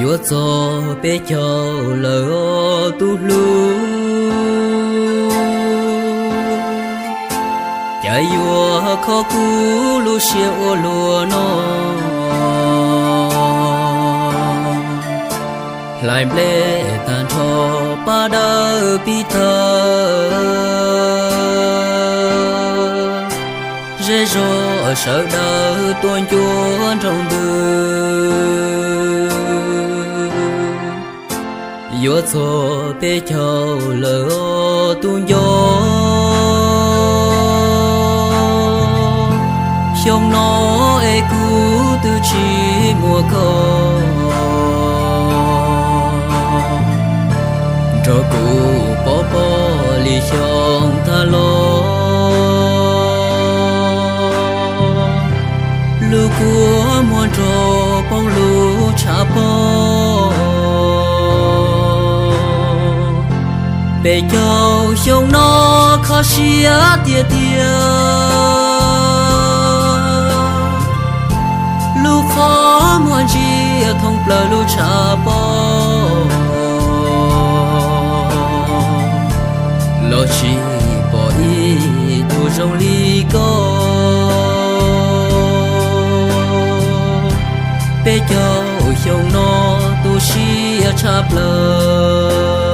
Yuav txog peb caug lawm os tus hlub, cas yuav kho kuv lub siab ua luaj no. Hlais nplej tag nrho pab dawb pib tawg, zej zog sawv daws tuaj ncua nroo ntws. Yuav txog peb caug lawm os tus nco, xyoo no es kuv twb tsis muaj koj nrog kuv pov pob li xyoo tag los. Lub kua muag nrog poob lub tshav pob, peb caug xyoo no kho siab tiag tiag. Lub qhov muag ntsia thoob plaws lub tshav pob, los tsis pom ib tug zoo li koj. Peb caug xyoo no tu siab tshaj plaws.